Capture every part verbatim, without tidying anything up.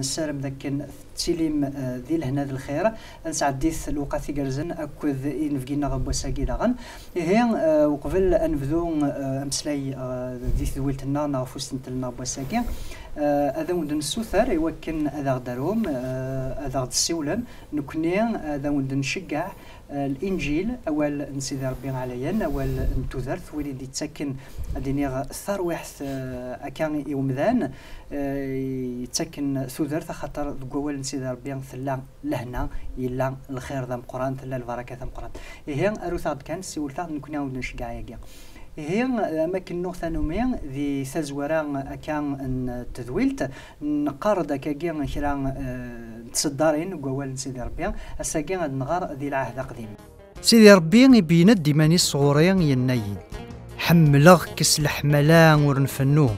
Nessaram d akken tettilim, eh, di lehna d lxir. Ad nesɛeddit lewqat igerrzen akked inebgi-nneɣ n wass-agi daɣen. Ihi, eh, uqbel ad nebdu, eh, ameslay, eh, di tedwilt-nneɣ neɣ ɣef usentel-nneɣ n wass-agi, eh, ad awen-d-nessuter i wakken ad aɣ-d-arum, eh, ad aɣ-d-ssiwlem. Nekkni ad awen-d-nceggeɛ, eh, Linǧil, awal n Sidi Ṛebbi ɛlayen, awal n tudert, win i d-yettaken, ad d-iniɣ, tarwiḥt, eh, akka i umdan, eh, yettaken tudert, axaṭer deg wawal n Sidi Ṛebbi tella lehna, yella lxir d ameqqran, tella lbaraka d ameqqran. Ihi, arut-aɣ-d kan, siwlet-aɣ-d, nekkni ad wen-d-nceggeɛ ayagi. Ihi, am akken nuɣ tanumi di tazwara akka n tedwilt, neqqar-d akkagi kra, eh, n tseddarin deg wawal n Sidi Ṛebbi. Ass-agi ad nɣer di Lɛehd Aqdim. Sidi Ṛebbi ibeyyen-d iman-is sɣur-i, yenna-yi-d: "Ḥemmleɣ-k s leḥmala ur nfennu,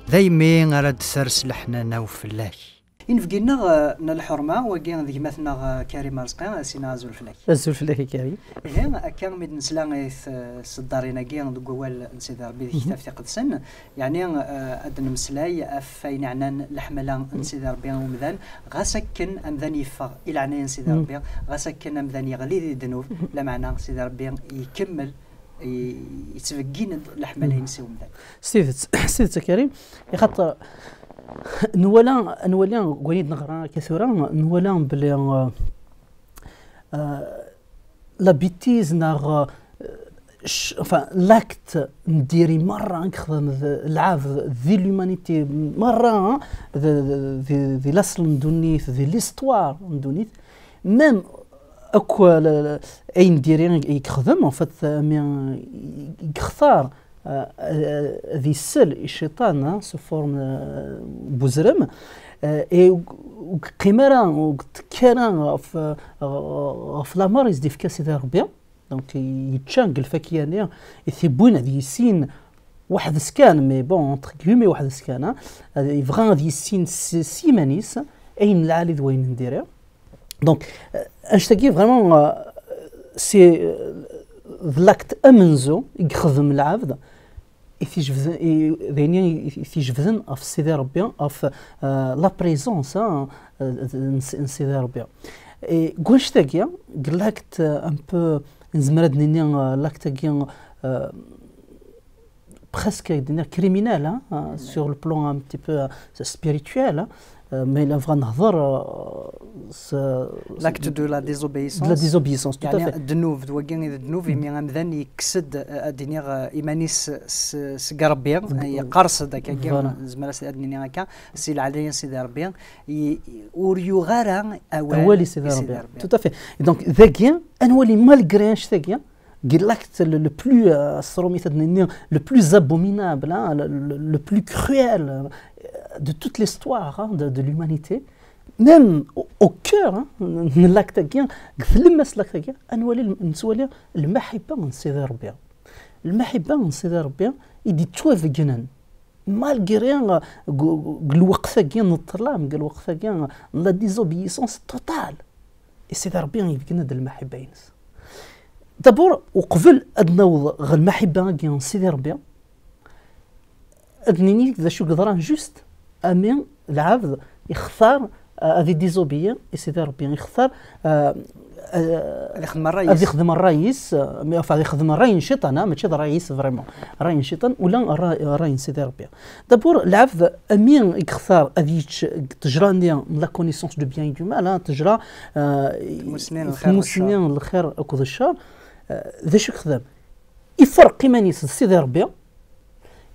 daymi ara d-ters leḥnana-w fell-ak." Inebgi-nneɣ, eh, n lḥerma, wagi d gma-tneɣ, eh, Karim Arezqi, a Sina, azul fell-ak. Azul fell-ak a Karim. Ihi, akka mi d-nesla i tseddarin-agi deg wawal n Sidi Ṛebbi di tektabt iqedsen, yeɛni, eh, ad d-nemmeslay ɣef wayen yeɛnan leḥmala n Sidi Ṛebbi i umdan, ɣas akken amdan yeffeɣ i leɛnaya n Sidi Ṛebbi, ɣas akken amdan yeɣli di ddnub, lameɛna Sidi Ṛebbi ikemmel, i-, yettbeggin-d leḥmala-ines i umdan. S tidet, s tidet a Karim, ixaṭer nwala, nwala deg wayen i d-neɣra akka tura, nwala belli, eh, eh, la bêtise neɣ, eh, c-, enfin, l'acte n diri merra i yexdem d lɛebd di l'humanité merra, hein, di, di, di, di laṣel n ddunit, di l'histoire n ddunit, même akk, eh, ayen n diri i yexdem, en fait, eh, mi i yextar, eh, eh, ad isel i cciṭan, hein, sous forme, eh, n uzrem, eh, et ur yeqqim ara, ur yettekki ara ɣef, ɣef lamer i s-d-ifka Sidi Ṛebbi. Donc, yečča deg lfakya-nni i t-iwwin ad yissin weḥd-s kan, mais bon, entre guillemets, weḥd-s kan, hein. Ad, yebɣa ad yissin s, s yiman-is, ayen n lɛali d wayen n diri. Donc, euh, annect-agi, vraiment, euh, c'est, euh, d l'acte amenzu i yexdem lɛebd, i t-ijebden, i, d ayen i, i t-ijebden ɣef Sidi Ṛebbi, ɣef, euh, la présence, hein, euh, n, n Sidi Ṛebbi. Et deg wannect-agi, deg l'acte, euh, un peu, nezmer ad nini, euh, l'acte-agi, euh, presque, ad nini, criminel, hein, euh, sur le plan un petit peu, euh, spirituel, hein. Euh, mais là, vraiment, nehder, euh, s-, l'acte de la désobéissance. De la désobéissance, tout à fait. Yeɛni, ddnub, d wagi i d ddnub, imi amdan yekkes-d, euh, ad d-iniɣ, euh, iman-is s-, seg Ṛebbi, yeqqers-d akkagi, voilà, nezmer ad s-, ad d-nini akka, si leɛnaya n Sidi Ṛebbi, i-, ur yuɣ ara awal i Sidi Ṛebbi. Tout à fait. Et donc, dagi, ad nwali malgré annect-agi, deg l'acte le, le plus, euh, s tṛumit ad nini, le plus abominable, hein, le, le, le plus cruel, euh, de toute l'histoire, hein, de, de l'humanité, même au, au cœur, hein, n l'acte-agi, deg tlemmast n l'acte-agi, ad nwali, nettwali lmaḥibba n Sidi Ṛebbi. Lmaḥibba n Sidi Ṛebbi i d-yettwabeggnen. Malgré, euh, deg, deg lweqt-agi n ṭṭlam, deg lweqt-agi n la désobéissance totale. I Sidi Ṛebbi yebgen-d lmaḥibba-ines. D'abord, uqbel ad naweḍ ɣer lmaḥibba-agi n Sidi Ṛebbi, ad nini d acu yeḍran juste, ami lɛebd yextar, euh, ad idésobéi i Sidi Ṛebbi, yextar, euh, euh, ad ixdem ṛṛay-is. Ad ixdem ṛṛay-is, euh, mais enfin, ad ixdem ṛṛay n cciṭan, ah, mačči d ṛṛay-is vraiment. Ṛṛay n cciṭan, ula ṛṛay, ṛṛay n Sidi Ṛebbi. D'abord, lɛebd, ami i yextar ad yečč deg ttejra-nni n la connaissance du bien et du mal, ah, ttejra, euh, tmussni n lxir d ccer. Tmussni n lxir akked ccer, euh, d acu yexdem? Iferq iman-is d Sidi Ṛebbi,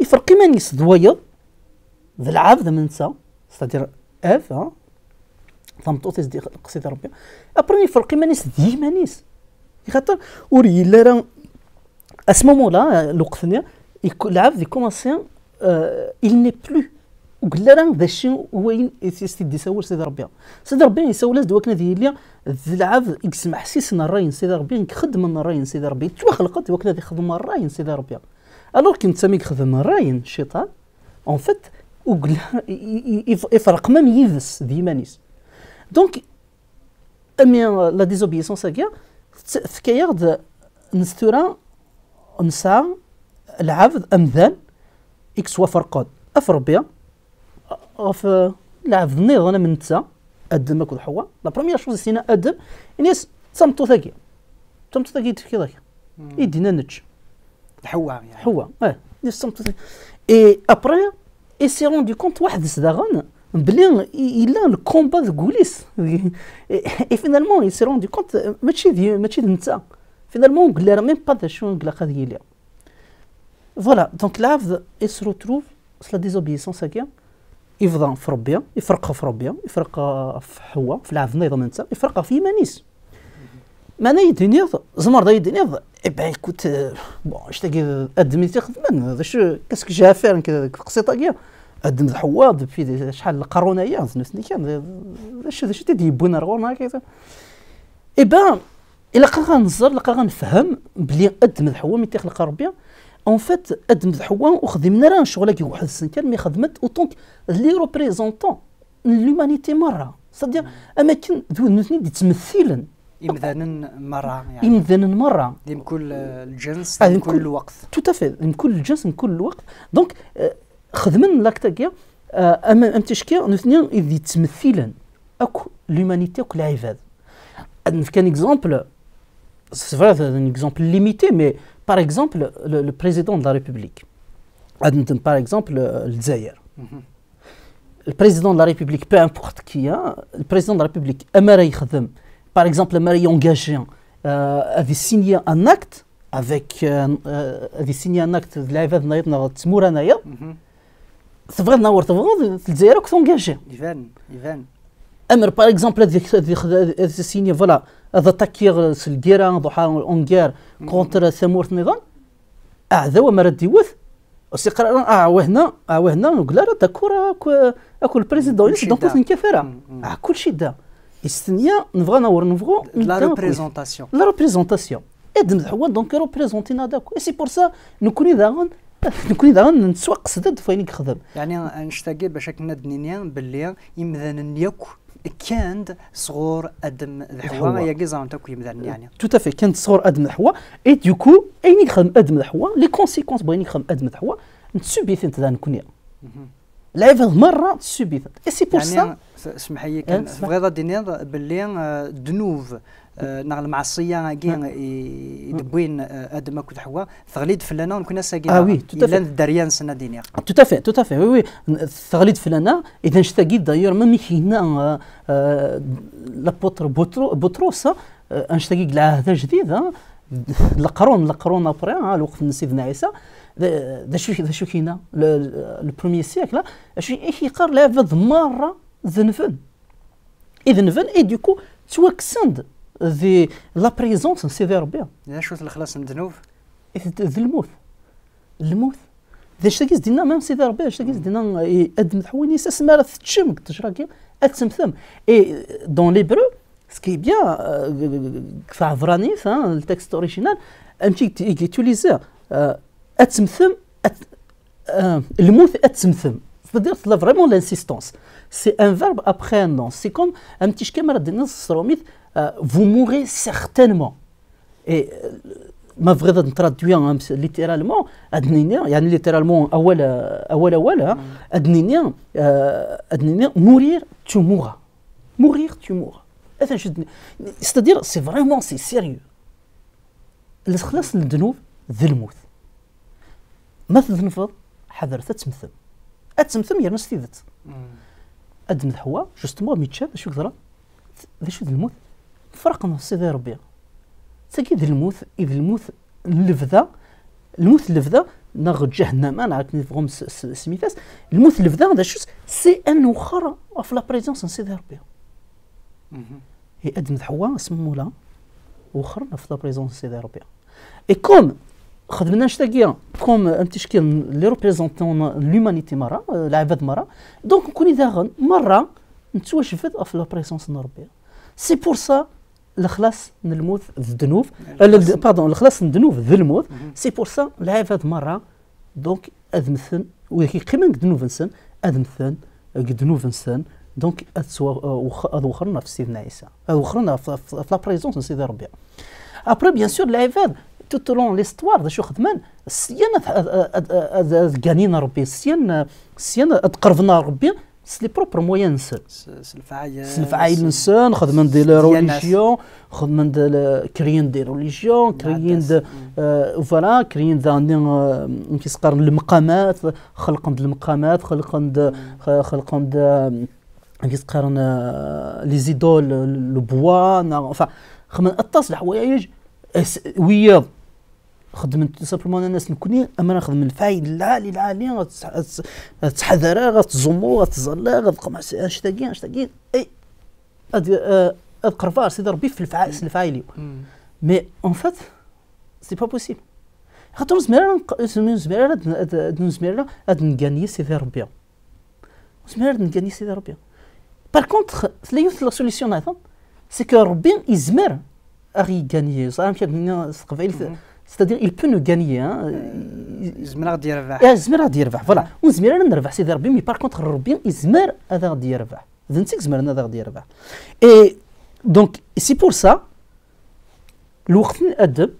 iferq iman-is d wayeḍ, d lɛebd am netta, c'est-à-dire Ève, hein, tameṭṭut i s-d-ixleq Sidi Ṛebbi. Après, iferq iman-is d yiman-is. Ixaṭer ur yelli ara, à ce moment-là, lweqt-nni, ikku-, lɛebd ikumaṣi, euh, il n'est plus. Ur yelli ara d acu wayen i s-, i s-t-id-isawel Sidi Ṛebbi. Sidi Ṛebbi isawel-as-d wakken ad yili d lɛebd i yesmeḥsisen ṛṛay n Sidi Ṛebbi, i ixeddmen ṛṛay n Sidi Ṛebbi. Yettwaxleq-d wakken ad ixdem ṛṛay n Sidi Ṛebbi. Alors que netta mi yexdem ṛṛay n cciṭan, en fait, ugla-, i, i, i, iferq même yid-s, d yiman-is. Donc, ami, euh, la désobéissance-agi, tt-, tefka-yaɣ-d, nes tura, nesɛa lɛebd, amdan, i yettwaferqen ɣef Ṛebbi, ɣef, euh, lɛebd nniḍen am netta, Adem akked Ḥewwa. La première chose i s-yenna Adem, ini-as, d tameṭṭut-agi. D tameṭṭut-agi i d-tefkiḍ akka. I d-yenna nečč. D Ḥewwa, yeɛni. Ḥewwa, eh. Ini-as d tameṭṭut-agi. Et après, il s'est rendu compte weḥd-s daɣen, belli i- yella le combat deg wul-is. Et, et finalement, il s'est rendu compte, euh, mačči d, mačči d netta. Finalement, ur yelli ara même pas d acu i ilaq ad yili. Voilà, donc lɛebd, il se retrouve s la désobéissance-agi, yebḍa f Rebbi, ifreq ɣef Rebbi, ifreq ɣef Ḥewwa, f lɛebd nniḍen netta, ifreq ɣef yiman-is. Meɛna ad yi-d-tiniḍ, tzemreḍ ad yi-d-tiniḍ, eh ben, écoute, euh, bon, annect-agi d Adem i t-ixedmen, d acu, qu'est-ce que j'ai à faire nekk deg teqsiṭ-agi? Adem d Ḥewwa, depuis des- acḥal n leqrun aya, d nutni kan, d d acu, d acu i t-id-yewwin ar ɣur-neɣ akka? Eh ben, ilaq-aɣ ad nẓer, ilaq-aɣ ad nefhem belli Adem d Ḥewwa mi t-ixleq Rebbi, en fait, Adem d Ḥewwa ur xdimen ara ccɣel-agi weḥd-sen kan, mais xedmen-t autant que les représentants n l'humanité merra. C'est-à-dire, am akken d wid nutni d-yettmettilen Imdanen merra, yeɛni. Imdanen merra. Di mkul, eh, lǧens, Ah, di di mkul mkul- lweqt. Tout à fait, mkul lǧens, mkul lweqt. Donc, euh, xedmen l'acte-agi, euh, am, am ticki, nutni i d-yettmettilen akk l'humanité, akk lɛibad. Ad nefk un exemple, c'est vrai, c'est un exemple limité, mais par exemple, le, le président de la République. Ad neddem, par exemple, euh, Lezzayer. Mhm. Le président de la République, peu importe qui, hein, le président de la République, amar yexdem, par exemple, amar engagé, euh, ad signer un acte avec, euh, euh, ad signer un acte d lɛibad-nniḍen neɣ d tmura-nniḍen, Mhm. tebɣiḍ neɣ ur tebɣiḍ, Lezzayer akk tengagé. Iban, iban. Amer, par exemple, ad, ad, ad, ad signer, voilà, ad attaquer s lgirra, ad ruḥeɣ en guerre contre tamurt-nniḍen, aɛdaw amar ad d-iwet, ur s-yeqqar ara, ah, wehna, ah, wehna, ur yelli ara d'accord akk, akk le président, Kulci donc da. Ur s-nekkat ara. Mm, mm. Ah, kulci da. Yestenya, nebɣa neɣ ur nebɣu, De la netta akk. Représentation. La représentation. Adem d Ḥewwa, donc, représentin-aɣ akk. Et c'est pour ça, nekkni daɣen, nekkni daɣen nettwaqsed-d ɣef wayen i yexdem. Yeɛni, annect-agi bac akken ad d-nini belli imdanen yakk kkan-d sɣur Adem d Ḥewwa, Ḥewwa. Ayagi ẓran-t akk yimdanen, yeɛni. Tout à fait, kkan-d sɣur Adem d Ḥewwa, et du coup, ayen i yexdem Adem d Ḥewwa, les conséquences n wayen i yexdem Adem d Ḥewwa, nessubit-tent da nekkni. Mhm. Lɛibad merra nessubit-tent. Et c'est pour Yeɛni, ça. s- Semmeḥ-iyi kan, Eh, tebɣiḍ ad d-tiniḍ belli, eh, ddnub, eh, neɣ lmeɛṣiyya-agi i i d-wwin, eh, Adem akked Ḥewwa, teɣli-d fell-aneɣ nekkni ass-agi. Ah Daɣen. Oui, tout à fait. Yellan d dderya-nsen, ad d-iniɣ. Tout à fait, tout à fait, oui, oui. Teɣli-d fell-aneɣ, et d annect-agi, d'ailleurs, même i k-yenna, euh, euh, l'apôtre Butro-, Butros, hein, euh, annect-agi deg lɛahd ajdid, hein, leqrun, leqrun après, hein, lweqt n Sidna Ɛisa, d d acu, d acu k-yenna, le, le premier siècle, hein, acu i k-yeqqar, lɛibad merra denben. I denben, et du coup, ttwakksen-d di la présence n Sidi Rebbi. D acu-t lexlaṣ n ddnub? I d, d lmut. Lmut. D acu-agi s-d-yenna, même Sidi Rebbi, d acu-agi s-d-yenna, eh, Adem d Ḥewwa, ini-as, asmi ara teččem deg ttejra-agi, ad temmtem. Et, euh, dans l'hébreu, ce qui est bien, euh, deg tɛebranit, hein, le texte original, amek i t-, i utilisé, euh, ad temmtem, ad, euh, lmut ad temmtem. C'est-à-dire, c'est là vraiment l'insistance. C'est un verbe après un nom. C'est comme, am ticki mi ara d-tiniḍ s tṛumit, euh, vous mourrez certainement. Et, euh, ma tebɣiḍ ad n-traduiḍ, hein, littéralement, ad nini, yeɛni, littéralement, awal, euh, awal, awal, hein, ad nini, euh, ad nini, mourir, tu mourras. Mourir, tu mourras. Atan acu d-, c'est-à-dire, c'est vraiment, c'est sérieux. Lexlaṣ n ddnub d lmut. Ma tdennbeḍ, ḥadret, ad temmtem. Ad temmtem yerna s tidet. Mm. Adem d Ḥewwa, justement, mi ččan, d acu yeḍran? D acu d lmut? Ferqen ɣef Sidi Rebbi. Tagi d lmut, i d lmut n lebda, lmut n lebda, neɣ ǧahennama, neɣ akken tebɣum s-, s-, semmit-as. Lmut n lebda, d acu-t? C'est ad nwexxer ɣef la présence n Sidi Rebbi. Mhm. I Adem d Ḥewwa, asmi ula, wexxren ɣef la présence n Sidi Rebbi. Et comme xedmen annect-agi, comme am ticki, les représentants n l'humanité merra, euh, lɛibad merra, donc nekkni daɣen merra nettwajbed ɣef la présence n Rebbi. C'est pour ça, lexlaṣ n lmut d ddnub, euh, le- Lexlaṣ n- pardon, lexlaṣ n ddnub d lmut, Mhm. c'est pour ça, lɛibad merra, donc, ad mmten, wid yeqqimen deg ddnub-nsen, ad mmten deg ddnub-nsen, donc, ad ttwa-, euh, wexx-, ad wexxren ɣef Sidna Ɛisa, ad wexxren ɣef, ɣef, ɣef la présence n Sidi Rebbi. Après, bien sûr, lɛibad, tout au long de l'histoire, d acu xedmen, syan ad, ad, ad, ad, ad gganin Rebbi, syan, syan ad qerben ɣer Rebbi, s les propres moyens-nsen. S lefɛayel-nsen, xedmen-d les religions, xedmen-d, créent des religions, créent-d, euh, voilà, créent-d, euh, amek i s-qqaren, lemqamat, xelqen-d lemqamat, xelqen-d, xelqen-d, euh, amek i s-qqaren, euh, les idoles, le bois, neɣ, enfin, xedmen aṭas n leḥwayeǧ, wiyaḍ xedmen tout simplement, nnan-as, nekkni amer ad nexdem lefɛayel lɛali, lɛali, ad ttḥadareɣ, ad ttẓummuɣ, ad ttẓallaɣ, ad qmeɣ annect-agi, annect-agi, ad qerbeɣ ar Sidi Rebbi s lefɛayel-iw. Mais en fait, c'est pas possible. Xaṭer ur nezmir ara ad negani Sidi Rebbi. Ur nezmir ara ad negani Sidi Rebbi. Par contre, tella yiwet la solution niḍen, c'est que Rebbi yezmer ad ɣ-yegani, amek ad nini s teqbaylit, c'est-à-dire il peut nous gagner, hein. Yezmer ad ɣ-d-yerbeḥ. Yezmer ad ɣ-d-yerbeḥ, voilà. Ur nezmir ara ad nerbeḥ Sidi Rebbi, mais par contre Rebbi yezmer ad ɣ-d-yerbeḥ. D netta i izemren ad ɣ-d-yerbeḥ. Et donc c'est pour ça, lweqt n Adem,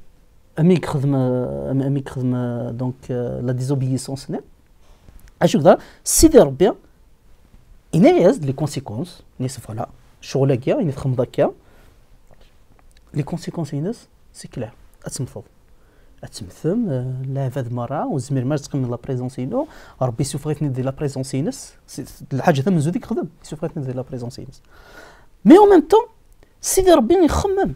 ami yexdem, ami yexdem, donc, euh, la désobéissance-nni, acu yeḍra? Sidi Rebbi yenna-yas-d les conséquences, yenna-yas, voilà, ccɣel-agi, ayen i txedmeḍ akka, les conséquences-ines, c'est clair, ad temmteḍ. Ad temmtem, euh, lɛibad merra, ur tezmirem ara ad teqqimem la présence-inu, Rebbi yessufeɣ-iten-id di la présence-ines, lḥaǧa tamenzut i yexdem, yessufeɣ-iten-id di la présence-ines. Mais en même temps, Sidi Rebbi ixemmem.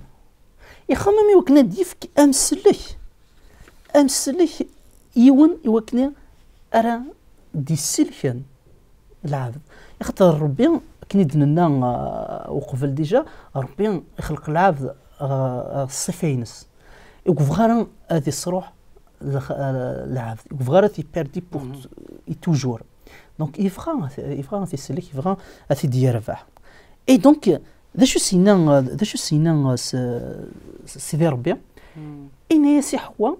Ixemmem i wakken ad d-yefk amsellek. Amsellek yiwen i wakken ara d-isselken lɛebd. Axaṭer Rebbi, akken i d-nenna, uh, uqbel déjà, Rebbi ixleq lɛebd, uh, uh, s ṣṣifa-ines. Ur yebɣi ara ad isruḥ lx-, uh, lɛebd. Ur yebɣi ara ad t-iperdi pour, i toujours. Donc, yebɣa, yebɣa ad t-isellek, yebɣa ad t-id-yerbeḥ. Et donc, d acu s-yenna, d acu s-yenna s, s, Sidi Rebbi? Yenna-yas i Ḥewwa,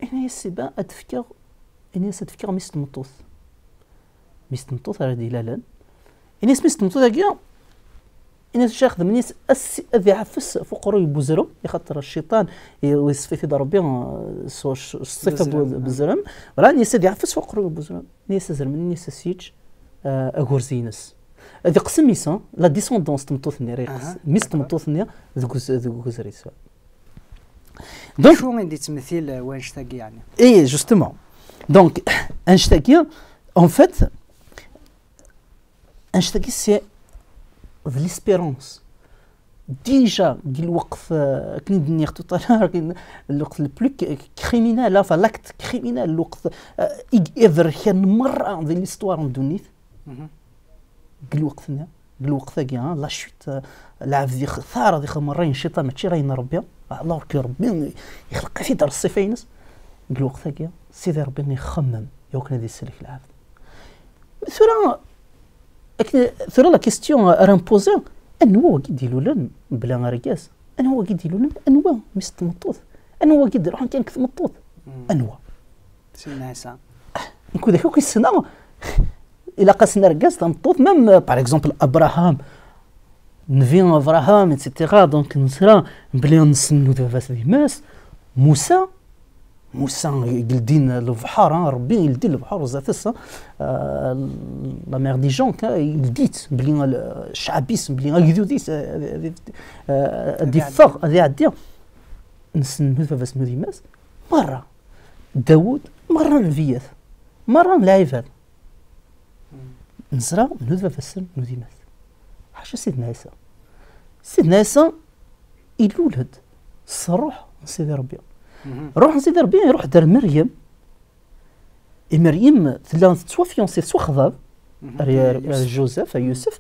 yenna-yas, Sidi, ad d-fkeɣ, yenna-yas ad d-fkeɣ mmi-s n tmeṭṭut. Mmi-s n tmeṭṭut ara d-ilalen. Yenna-yas mmi-s n tmeṭṭut-agi, yenna-yas acu ara yexdem? Yenna-yas ad iɛeffes f uqerruy n wezrem, ixaṭer cciṭan yeṣfa-t-id Rebbi, eh, s ṣṣifa n wezrem. Voilà, yenna-yas ad iɛeffes f uqerruy n wezrem. Yenna-yas azrem-nni, yenna-yas ad s-yečč, eh, agurzi-ines. Ad iqsem mmi-s, la descendance n tmeṭṭut-nni ara iqsem. Mmi-s n tmeṭṭut-nni deg uz-, deg uzrem-is. Donc, acu i d-yettmettil, eh, wanect-agi, yeɛni? Eh, justement. Donc, annect-agi, en fait, annect-agi, c'est de l'espérance. Déjà, deg lweqt, eh, akken i d-nniɣ tout à l'heure, akken, lweqt le plus criminel, enfin, l'acte criminel, lweqt, eh, i, aberkan merra di l'histoire n ddunit. Deg lweqt-nni, deg lweqt-agi, hein, la chute, eh, lɛebd ixtar ad ixdem ṛṛay n cciṭan, mačči ṛṛay n Rebbi, alors que Rebbi ixleq-it-id ar ṣṣifa-ines. Deg lweqt-agi, Sidi Rebbi ixemmem i wakken ad isellek lɛebd. Tura, akken, tura la question ara npozi, anwa wagi d-ilulen bla argaz? Anwa wagi d-ilulen? Anwa mmi-s n tmeṭṭut? Anwa wagi d-iruḥen kan deg tmeṭṭut? Anwa? Sidna Ɛisa. Nekk d akk issneɣ, ilaq-asen argaz, tameṭṭut, même, par exemple, Abraham, Nnbi Abraham, et cetera. Donc, nesra, bli nessen baba-s d yemma-s, Musa, Musa yeldin lebḥer, hein, Rebbi yeldin lebḥer zdat-s, hein, euh, la mer de Jalil, hein, yeldi-tt, bli, euh, ccɛab-is, bli agdud-is, euh, euh, ad iffeɣ, ad iɛeddi. Nessen baba-s d yemma-s, merra. Dawed, merra nnbiyat, merra lɛibad. Neẓra menhu d baba-s, menhu d yemma-s. Ḥaca Sidna Ɛisa. Sidna Ɛisa ilul-d s ṛṛuḥ n Sidi Ṛebbi. Ṛṛuḥ n Sidi Ṛebbi iṛuḥ-d ar Meryem. I Meryem tella tettwafiansit s wexḍab, ar, ar, ar Joseph, ar Yusef.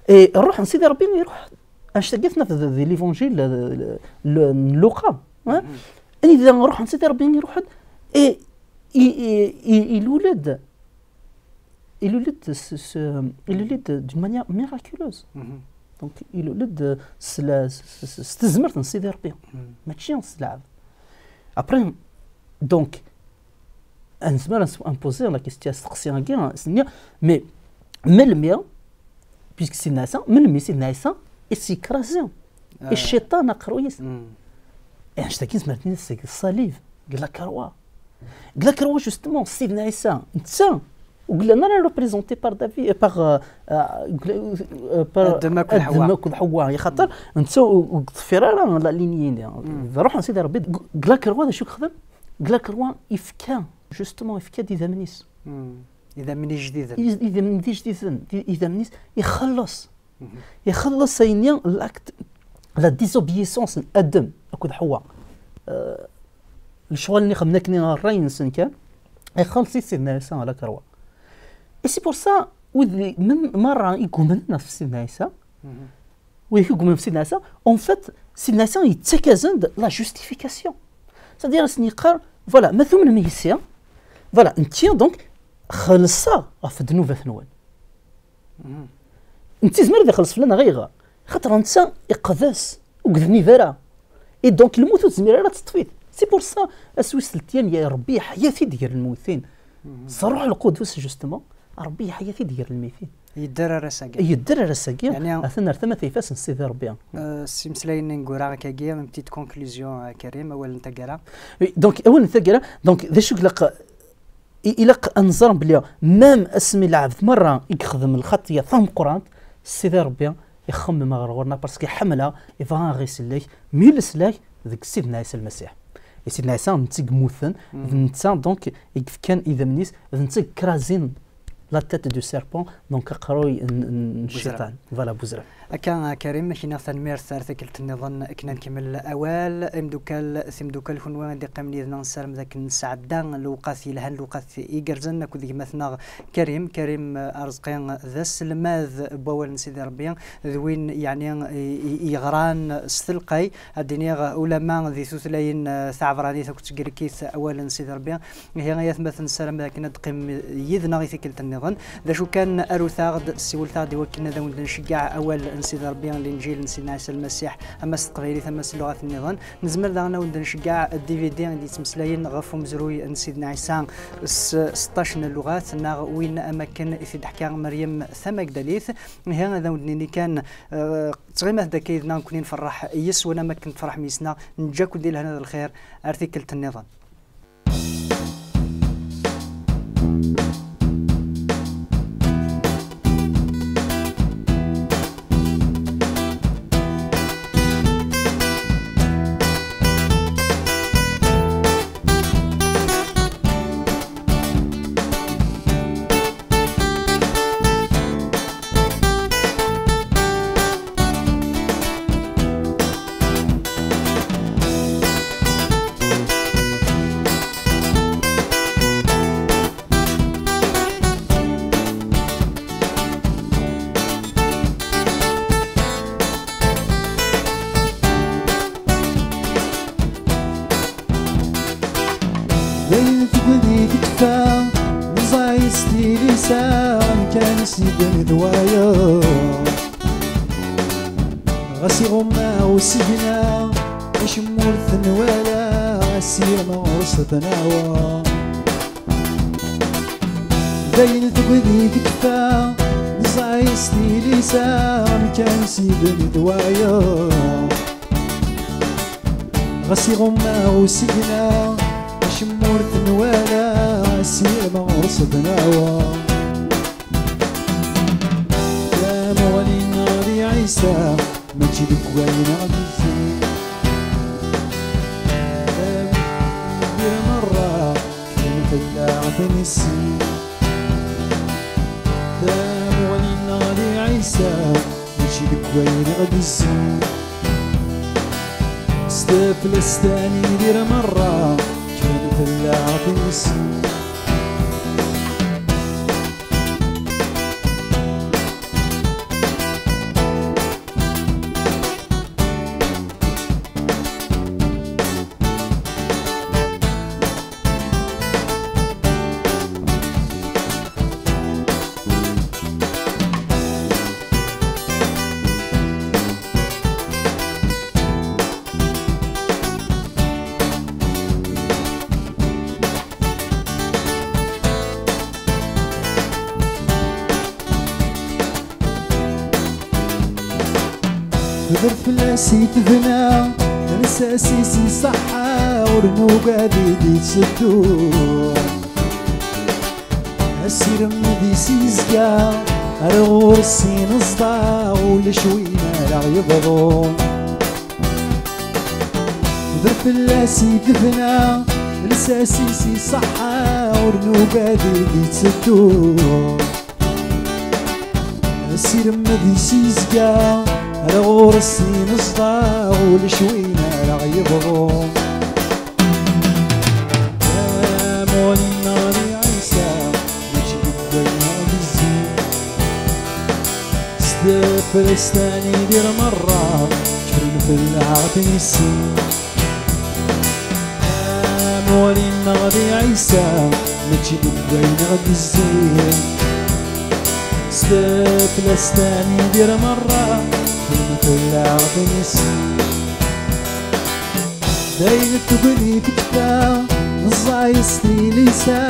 Et ṛṛuḥ n Sidi Ṛebbi iṛuḥ, annect-agi ad t-naf di, di l'évangile, le, le, n Luqa, hein? Anida ṛṛuḥ n Sidi Ṛebbi iṛuḥ-d, et i, i, i, ilul-d, ilul-d s, s, ilul-d d'une manière miraculeuse. Donc, ilul-d s la, s, s, s tezmert n Sidi Ṛebbi, mačči s lɛebd. Après, donc, nezmer ad npozi la question, asteqsi-agi, s-, mais melmi, puisque Sidna Ɛisa, melmi Sidna Ɛisa i s-yekrazi i cciṭan aqerruy-is? Et annect-agi nezmer ad t-nini seg ṣṣalib, deg la croix. Deg la croix, justement, Sidna Ɛisa, netta, Ur llan ara représentés par David, euh, par, euh, euh, par Adam akked Ḥewwa. Adam akked Ḥewwa, axaṭer netta ur, ur yeḍfir ara la lignée-nni. Ruḥ n Sidi Ṛebbi, deg, deg la croix d acu yexdem? Deg la croix yefka, justement, yefka-d idammen-is. Idammen ijdiden. Is-, idammen d ijdiden, di-, idammen-is, ixelleṣ. Ixelleṣ ayenni, l'acte, la désobéissance n Adam akked Ḥewwa. Euh, lecɣal-nni xedmen akken i ṛṛay-nsen kan, ixelleṣ-it Sidna Ɛisa à la croix. Et c'est pour ça, wid, même merra i yumnen ɣef Sidna Ɛisa, wid i yumnen ɣef Sidna Ɛisa, en fait, Sidna Ɛisa yettak-asen-d la justification. C'est-à-dire, ad sen-yeqqar, voilà, ma tumnem yis-i, voilà, nekki, donc, xellṣeɣ ɣef ddnubat-nwen. Netta yezmer ad ixelleṣ fell-aneɣ, ayɣer? Xaṭer netta iqeddes, ur yednib ara. Et donc, lmut ur tezmir ara ad teṭṭef-it. C'est pour ça, ass wis tletya, Ṛebbi yeḥya-t-id gar lmewtin. S Ṛṛuḥ Lqudus, justement, Ṛebbi yeḥya-t-id gar lmewtin. Yedder ar ass-agi. Yedder ar ass-agi, yeɛni, atan ar tama tayeffas n Sidi Ṛebbi. Euh, s imeslayen ineggura akkagi, une petite conclusion, euh, Karim, awal n taggara. Oui, donc, awal n taggara, donc, d acu i ilaq i-, ilaq ad nẓer belli même asmi lɛebd merra i yexdem lxaṭya tameqqrant, Sidi Ṛebbi ixemmem ɣer ɣur-neɣ, parce que iḥemmel-aɣ, yebɣa ad aɣ-isellek, mi yella isellek deg Sidna Ɛisa Lmasiḥ. I Sidna Ɛisa, d netta i yemmuten, d netta, donc, i yefkan idammen-is, d netta i yekrazin la tête du serpent, donc, aqerruy n, n, n cciṭan. Voilà, buzra. Akka, Karim, ad k-iniɣ tanemmirt ar tikkelt nniḍen akken ad nkemmel awal. Imdukkal, timdukkal, kunwi i d-iqqimen yid-neɣ, nessaram d akken nesɛedda lewqat yelhan, lewqat igerrzen akked gma-tneɣ Karim. Karim Arezqi d aselmad n wawal n Sidi Ṛebbi, d win, yeɛni, i, i, yeɣran s telqay, ad d-iniɣ, ulama di tutlayin, eh, taɛebranit akked tegrikit, awal n Sidi Ṛebbi. Ihi ay atmaten, nessaram d akken ad d-teqqimem yid-neɣ i tikkelt nniḍen. D acu kan, arut-aɣ-d, siwlet-aɣ-d i wakken ad awen-d-nceggeɛ awal n Sidi Ṛebbi, Linǧil n Sidna Ɛisa Lmasiḥ, ama s teqbaylit, ama s lluɣat nniḍen. Nezmer daɣen ad awen-d-nceggeɛ D V D i d-yettmeslayen ɣef umezruy n Sidna Ɛisa s seṭṭac n lluɣat, neɣ win am akken i t-id-teḥka Meryem Tamagdalit. Ihi ad awen-d-nini kan, eh, ttɣimat-d akka yid-neɣ, nekkni nferreḥ yes-wen am akken tferḥem yes-neɣ. Neǧǧa-ken di lehna d lxir, ar tikkelt nniḍen. Dayen tegdi tekfa, ẓẓay s tilisa, amkan-is yedden d wayeḍ. Ɣas iɣumma usigna, acemma ur t-nwala, asirem ɣur-s tnawa. Dayen tegdi tekfa, ẓẓay s tilisa, amkan-is yedden d wayeḍ. Ɣas iɣumma usigna, acemma ur t-nwala, asirem ɣur-s tnawa. Tamuɣli-nneɣ di Ɛisa, mačči deg wayen ɣ-d-issin. Tamuɣli-nneɣ di merra, kan fell-aɣ ad t-nissin. Tamuɣli-nneɣ di Ɛisa, mačči deg wayen ɣ-d-issin. S teflest ad nidir merra, kan fell-aɣ ad t-nissin. Tebder fell-as i tebna, lsas-is iṣeḥḥa, ur nugad i d-itteddu. Asirem di s-yezga, ar ɣur-s ineẓḍa, ulac win ara ɣ-yeḍrun. Ber fell-as i tebna, lsas-is iṣeḥḥa, ur nubad i d-itteddu. Asirem di s-yezga, ar ɣur-s ineẓḍa, ulac win ara ɣ-yeḍrun. Amuɣli-nneɣ di Ɛisa, mačči deg wayen ɣ-d-izzi. S taflest ad nidir merra, kkren fell-aɣ ad t-nissin. Amuɣli-nneɣ di Ɛisa, mačči deg wayen ɣ-d-izzi. S taflest ad nidir merra, kkren fell-aɣ ad t-nissin. Dayen tegni tekfa, neẓẓay s tilisa,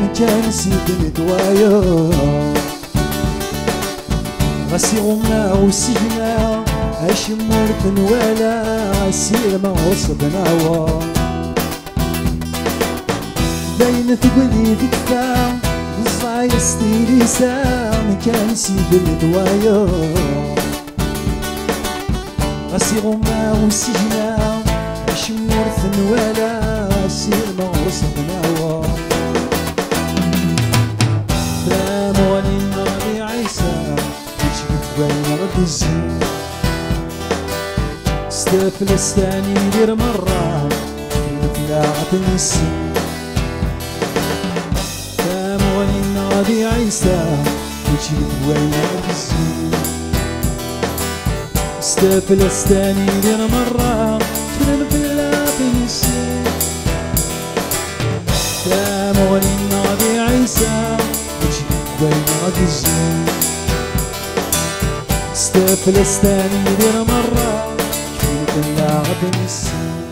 nekkan si tnetwayeḍ. Ɣas iɣumma usigna, acemma ur t-nwala, asirem ɣur-s bnaweḍ. Dayen tegni tekfa, neẓẓay s tilisa, nekkan si tnetwayeḍ. Ɣas iɣumma usigna, acemma ur t-nwala, asirem ɣur-s bnaweḍ. Tamuɣli-nneɣ di Ɛisa, mačči deg wayen ɣ-d-izzi. S taflest ad nidir merra, kkren fell-aɣ ad t-nissin. Tamuɣli-nneɣ di Ɛisa, mačči deg wayen ɣ-d-izzi. S taflest ad nidir merra, kkren fell-aɣ ad t-nissin. Tamuɣli-nneɣ di Ɛisa, mačči deg wayen ɣ-d-izzi. S taflest ad nidir merra, kkren fell-aɣ ad t-nissin.